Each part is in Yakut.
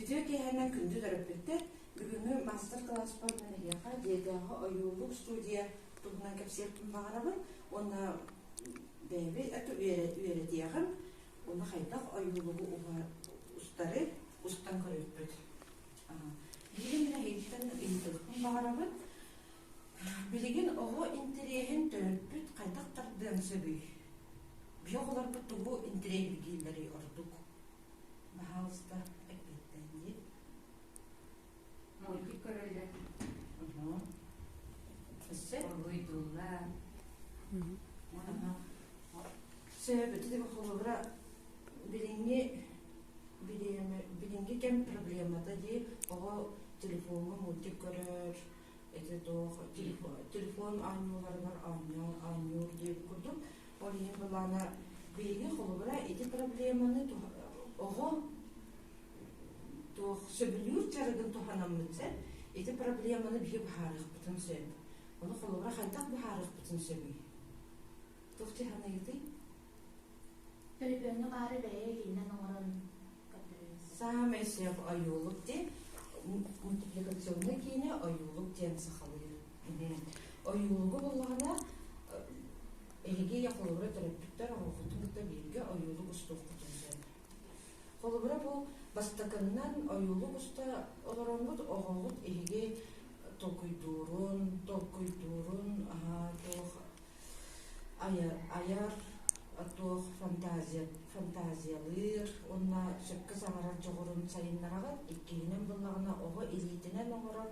Үтүө киэһэнэн күндү төрөппүттэр! Бүгүҥҥү маастар-кылааспар мин эһиэхэ дьиэтээҕи ойуулук студия туһунан кэпсиэхпин баҕарабын уонна бэйэбит үөрэтиэҕим уонна хайдах ойуулугу устары устан көрүөхпүт. Билигин мин эһигиттэн ыйытыахпын баҕарабын. Билигин оҕо интэриэһин төрөппүт хайдах тардыан сөбүй? Биһи оҕолорбут тугу интэриэһиргииллэрий ордук? Баһаалыста, эппиэттээн дии. Мультик көрөллөр. Өссө? Уруһуйдууллар. Сөп, ити холобура билиҥҥи билиҥҥи кэм проблемата дии оҕо телефоҥҥа мультик көрөр, ити туох телефон оонньууларыгар оонньуур, оонньуур диэбит курдук. Ол иһин былаана биһиги холобура ити проблеманы оҕо туох сөбүлүүр дьарыгын туһанаммыт сөп, ити проблеманы биһи быһаарыахпытын сөп. Ону холобура хайдах быһаарыахпытын сөбүй? Туох дьаһаныйытый? Төлөпүөҥҥэ баары бэйэ илиинэн оҥорон көрдөрөбүн. Саамай сөп ойуулук диэн мультипликационнай киинэ ойуулук диэн сахалыы. Ойуулугу буллаҕына эһиги холобура төрөппүттэр оҕоҕутун кытта бииргэ ойуулук устуоххутун сөп. Холобура бу бастакыннан ойуулук уста олороҥҥут оҕоҕут эһиги толкуйдуурун, толкуйдуурун туох айар туох фантазия фантазиялыыр уонна сөпкө саҥарар дьоҕурун сайыннараҕыт. Иккиһинэн буоллаҕына оҕо илиитинэн оҥорор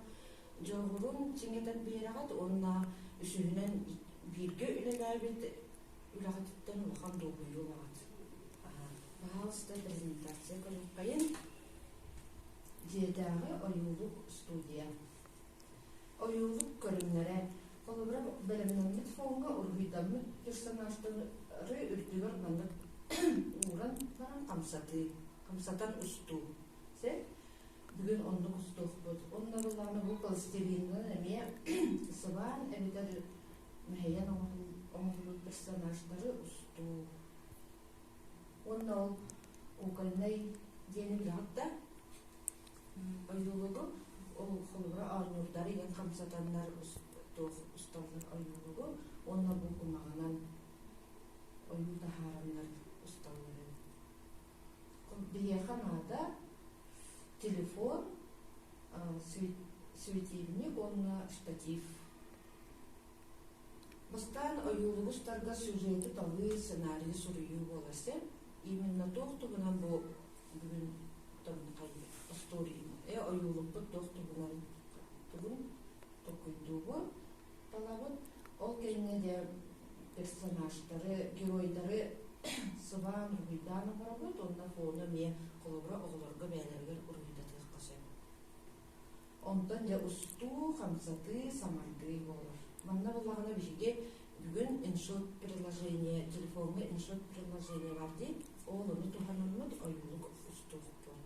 дьоҕурун чиҥэтэн биэрэҕит уонна үсүһүнэн бииргэ үлэлээбит үлэҕититтэн улахан дуоһуйуу ылаҕыт. Баһаалыста презентация көрүөххэйин. Дьиэтээҕи ойуулук студия. Ойуулук көрүҥнэрэ. Холобура, бэлэмнэммит фоҥҥа уруһуйдаммыт персонажтары үрдүгэр маннык ууран баран хамсатыы, хамсатан устуу. Сөп? Бүгүн оннук устуохпут. Онно былаана бу пластилинынан эмиэ сыбаан эбэтэр мэһийэн оҥоһуллубут персонажтары устуу. Уонна ол кукольнай диэни билэҕит да? Ойуулугу ол холобура оонньуурдары игин хамсатаннар туох усталлар ойуулугу уонна бу кумаҕынан ойуу таһаараннар усталлар эбит. Биһиэхэ наада телефон, светильник уонна штатив. Бастаан ойуулугу устарга сюжеты талыы, сценарийы суруйуу буолар сөп. Именно туох туһунан бу бүгүн остуоруйаны э ойуулукпут туох туһунан тугун толкуйдуубут, талабыт. Ол кэннэ дьэ персонажтары, геройдары сыбаан, уруһуйдаан оҥоробут уонна фону эмиэ холобура оҕолорго бэйэлэригэр уруһуйдатыахха сөп. Онтон дьэ устуу, хамсатыы, саҥардыы буолар. Манна буоллаҕына биһиги бүгүн InShot приложение, телефоҥҥа InShot приложение бар дии, ол ону туһанаммыт ойуулук устуохпут.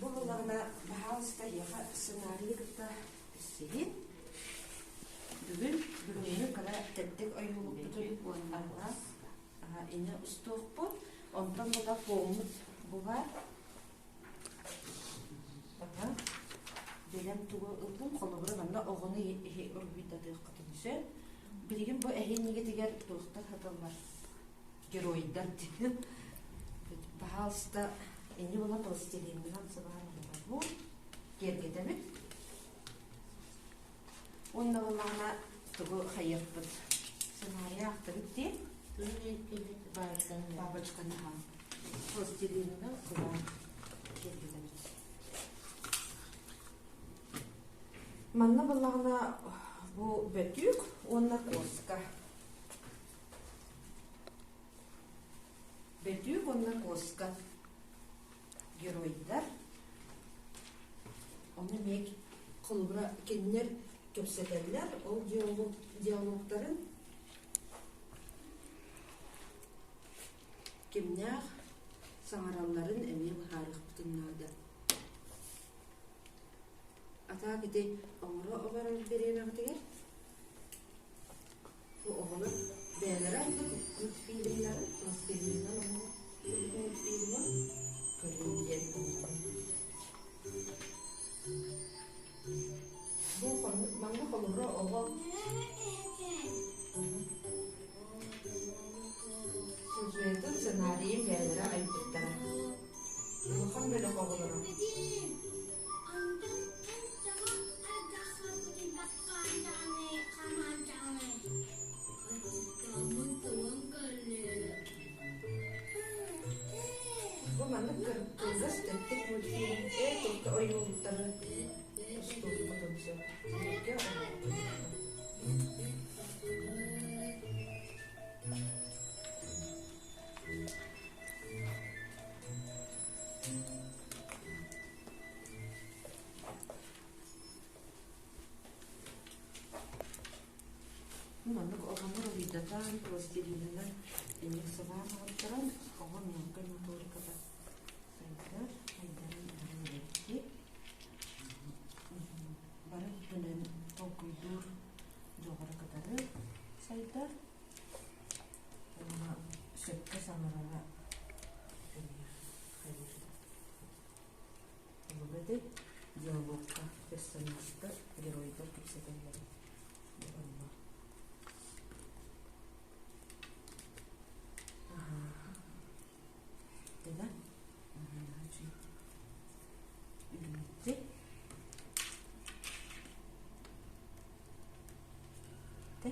Бу буоллаҕына, баһаалыста эйиэхэ сценарийы кытта билсиһин. Бүгүн бүгүҥҥү кыра тэттик ойуулукпутун ини устуохпут. Онтон була фоммут бу баар. Бэлэм тугу ыллым, холобура манна оҕону уруһуйдатыаххытын сөп. Билигин бу эһиинньигитигэр туохтар саталлар геройдар диэн. Пожалуйста, инни була пластилинынан сыбаан оҥоробут, киэргэтэбит. Уонна буоллаҕына тугу хайыахпыт? Сценарий аахтыбыт дии. Бабочканы аһаан. Пластилинынан сыбаан киэргэтэбит. Манна буоллаҕына бу бөтүүк уонна куоска. Бөтүүк уонна куоска геройдар. Ону эмиэ холобура кинилэр кэпсэтэллэр, ол диалог, диалогтарын кимнээх саҥаралларын эмиэ быһаарыахпытын наада. А так ити оҥоро олорор бириэмэҕитигэр Бу оҕолор бэйэлэрэ айбыт мультфильмнарын, пластилинынан оҥорбут мультфильмы. Кылгас тэттик мультфильм ээ турка ойуулуктары устуохпутун сөп. Бииргэ оҥорбуппут. Маннык оҕону уруһуйдатан, пластилинынан инник сыбаан оҥотторон, оҕо мелкай моториката сайдар, сайдарын баран эрэбит. Бары өттүнэн толкуйдуур дьоҕура кытары сайдар уонна сөпкө саҥарара эмиэ хайыыр. Холобур, диалогка персонажтар, геройдар кэпсэтэллэрин онно. Да? Үрүмэччи. Тэ?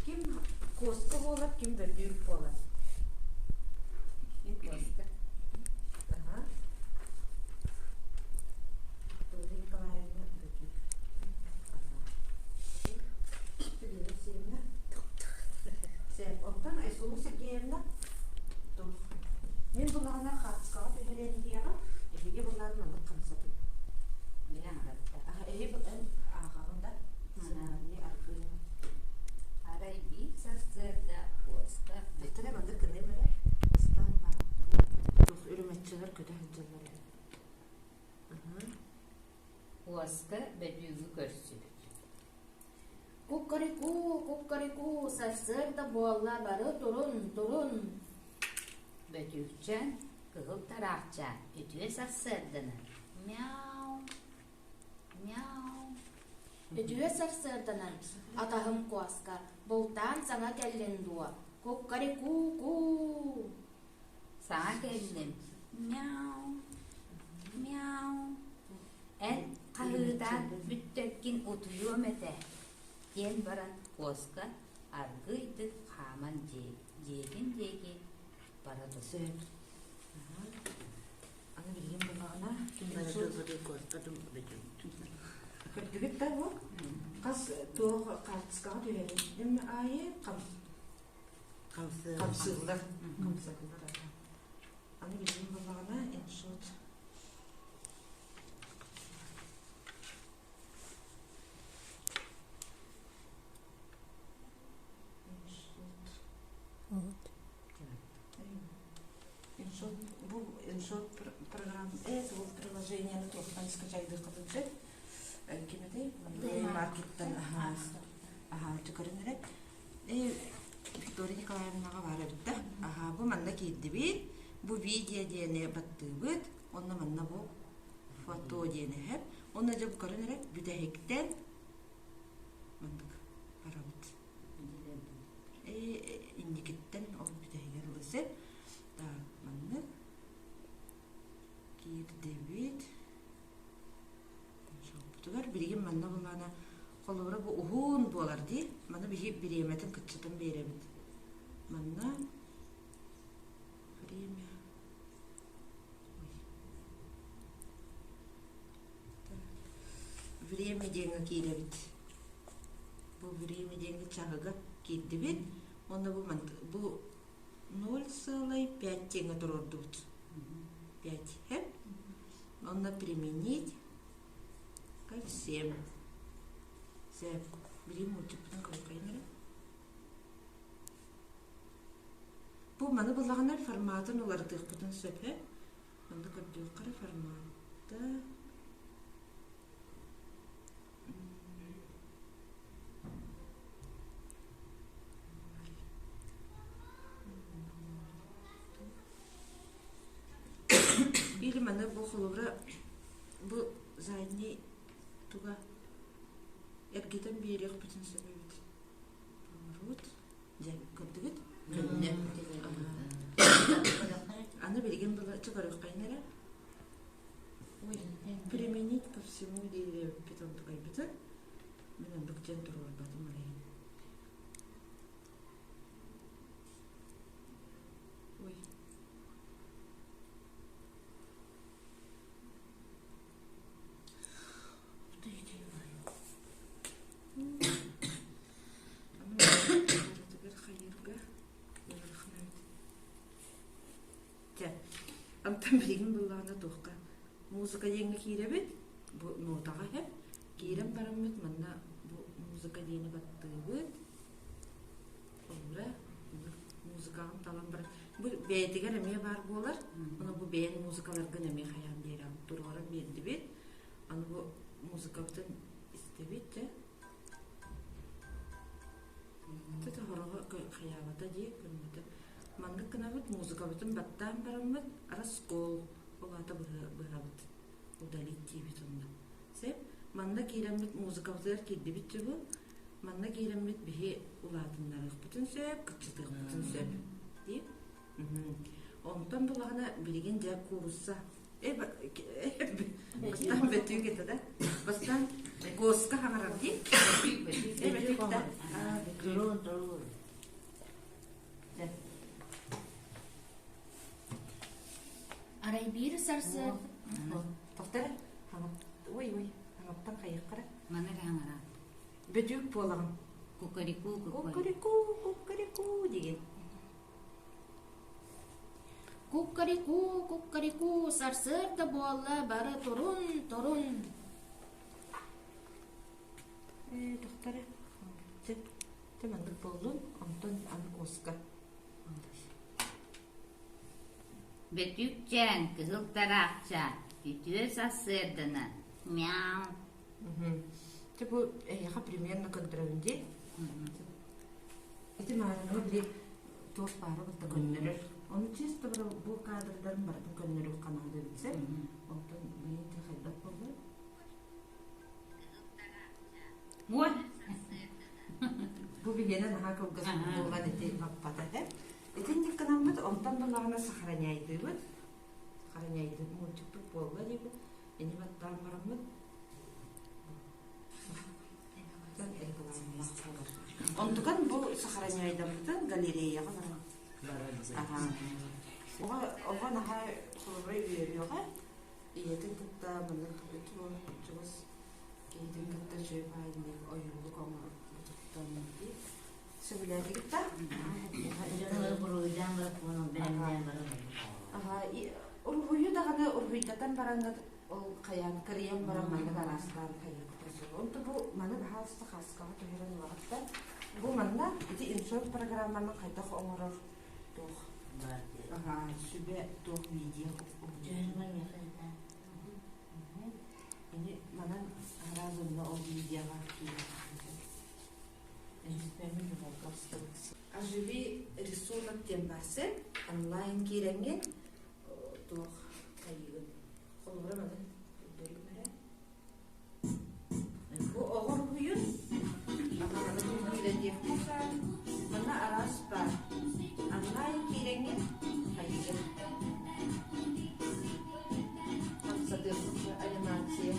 Ким куоска буолар, ким бөрдүүр буолар. Ким куоска. Аха. Виктория Николаевна Бөтүүк. Елена Алексеевна. Оттон Айсулу Сергеевна Мин булаҕына хаартыскаҕа түһэрэн иһиэҕим, эһиги булаан маннык хамсатын. Мин аҥаратта. Аха, эһи эн ааҕаҕын да? Сценарийы аргыын. Арай биир сарсыарда куоска Өттүнэ маннык гыныам эрэ. Бастаан баар. Туох үрүмэччилэр көтө сылдьаллар эбит. Куоска бөдүүгү көрсүбүт. Куккарику, куккарику, сарсыарда буолла, бары турун, турун. Бөтүүкчээн кыһыл тараахчаан үтүө сарсыарданан мяу, мяу. Үтүө сарсыарданан атаһым куоска бултаан саҥа кэллин дуо, куккарику-ку. Саҥа кэллим, мяу, мяу. Эн хаһыытаан бүттэргин утуйуом этэ, диэн баран куоска аргыыйдык хааман дьиэтин диэки бара турбут. Сөп. Аны билигин буллаҕына Көрдүгүт да бу? Хас туох хаартыскаҕа түһэрин аайы хамсыыллар. Хамсатыллар. Аны билигин буллаҕына иншот Иншот бу иншот программа бу приложениены туохтан скачайдыаххытын сөп ким этэй маркеттан аһаа аһаа көрөн эрэ Виктория Николаевнаҕа баар эбит да аһаа бу манна киирдибит бу видео диэни баттыыбыт онно манна бу фото диэн эһэп онно дьэ бу көрөн эрэ бүтэһиктэн маннык барабыт инникиттэн ол бүтэһигэр ылысып так маннык киирдибит Солбутугар билигин манна буллаана холобура бу уһун буолар дии маны биһи бириэмэтин кыччатан биэрэбит манна время Время диэҥҥэ киирэбит. Бу время диэҥҥэ чаһыга киирдибит. Уонна бу бу 0,5 диэҥҥэ туруордубут. 5 һэ? Онно применить ко всем. Сөп. Билим мультикпытын көрүөххэйин эрэ. Бу маны буллаҕына форматын уларытыахпытын сөп һэ? Онно көрдүөххэ эрэ формата холобура бу задний туга эргитэн биэриэхпитин сөп эбит. Поворот. Дьэ, көрдүгүт? Көннө. Аны билигин была чэ көрүөххэйин эрэ. Ой, применить ко всему диэбиппит онтукайбытын. Мин оннук диэн туруорбатым ол иһин. Ой. Чэ, онтон билигин былаана туохха музыка диэҥҥэ киирэбит, бу нотаҕа иһэр. Киирэн бараммыт манна бу музыка диэни баттыыбыт. Холобура, музыкаҕын талан баран бу бэйэтигэр эмиэ баар буолар. Ону бу бэйэҥ музыкаларгын эмиэ хайаан биэрэҕин туруоран биэрдибит. Аны бу музыкабытын истэбит дьэ. Ити хороҕо хайаабата дии көрмөтө. Маннык гынабыт музыкабытын баттаан бараммыт раскол ол аата быһабыт удалить диибит онно. Сөп. Манна киирэммит музыкабытыгар киирдибит дьэ бу. Манна киирэммит биһи улаатыннарыахпытын сөп, кыччатыахпытын сөп дии. Онтон булаҕына билигин дьэ куурусса бастаан бөтүүк этэ да бастаан госка хаҥарар дии бөтүүк да Арай биир сарсыарда Тоқтар ой ой хаҥаптан хайыаххара Маны хаҥара Бөтүүк буолаҕын Кукареку кукареку кукареку деген Кукареку, кукареку, сарсыарда буолла, бары турун, турун. Ээ, тохтор Чэ, чэ маннык буоллун, онтон аны куоска. Бөтүүкчээн, кыһыл тараахчаан, үтүө сарсыарданан, мяу. Чэ, бу эһиэхэ примерно көрдөрөбүн дии. Ити маарыҥҥа били туох баара барыта көннөрөр. Ону чисто бу кадрдарын барытын көннөрүөххэ наада эбит сэр. Онтон билигин те хайдах буолла? Уон. Бу биһиэнэ наһаа кылгас буолан ити баппата этэ. Итинник гынаммыт онтон булаҕына сохраняйдыыбыт. Сохраняйдыыбыт мультикпыт буолла диэбит. Ини баттаан бараммыт Онтукан бу сохраняйдаммытын галереяҕа баран. Оҕо оҕо наһаа холобура үөрүөҕэ. Ийэтин кытта маннык чугас киһитин кытта үчүгэй баайыннык ойуулук оҥорбутуттан дии. Сөбүлээтигит да? Уруһуйу даҕаны уруһуйдатан бараҥҥыт ол хайаан кырыйан баран маннык араастаан хайыахпытын сөп. Онто бу маны баһаалыста хааскаҕа түһэрэн ылаҕыт да бу манна ити инсульт программаны хайдах оҥорор туох сүбэ туох видео Ини манан араас онно ол видеоҕа Оживи рисунок диэн баар сир онлайн киирэҥҥин туох хайыыгын холобура маны көрдөрүүм эрэ бу оҕо уруһуйун киирэн манна араас баар онлайн киирэҥҥин хайыыгын хамсатыахха анимация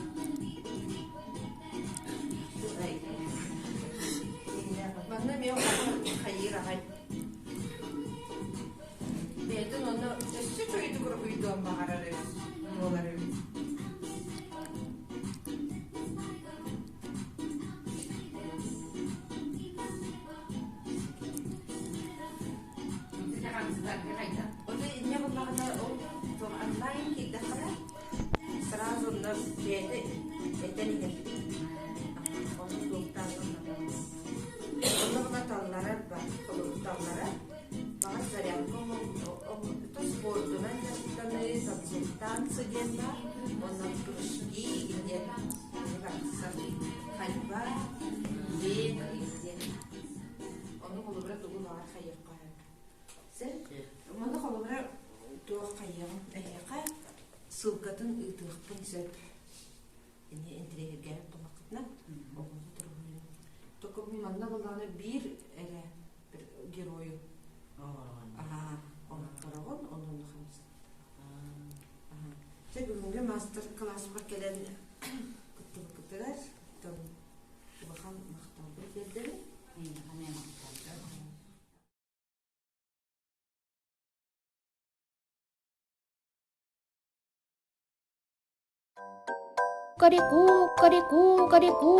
Манна эмиэ хайыыр аҕай. Бэйэтин онно өссө үчүгэйдик уруһуйдуон баҕарар эбит, буолар эбит. Ону инньэ буоллаҕына ол онлайн киирдэххинэ сразу онно бэйэтэ этэн иһэр. Ону туохтаан Онно була талларар бар, холобур талларар. Баҕар зарядка оҥорбута спордунан дьарыктаныы, танцы диэн баар, онно прыжки диэн барсан ходьба, бег диэн. Ону холобура тугу баҕар хайыахха сөп. Сэр, манна холобура туох хайыаҕым эһиэхэ ссылкатын Барытын ыытыахпын сөп. Ини интэриэһиргээбит буоллаххытына, оҕоҕут уруһуйун. Только бу манна буоллаҕына биир эрэ геройу аһаа оҥоттороҕун, онон хамсаттаҕын. Чэ бүгүҥҥү маастар-кылааспар кэлэн кыттыбыккытыгар улахан махталбын тиэрдэбин. Эйиэхэ эмиэ махтал. Кукареку, кукареку, кукареку.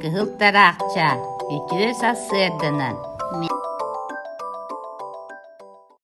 Кыһыл тараахча, үтүө сарсыарданан.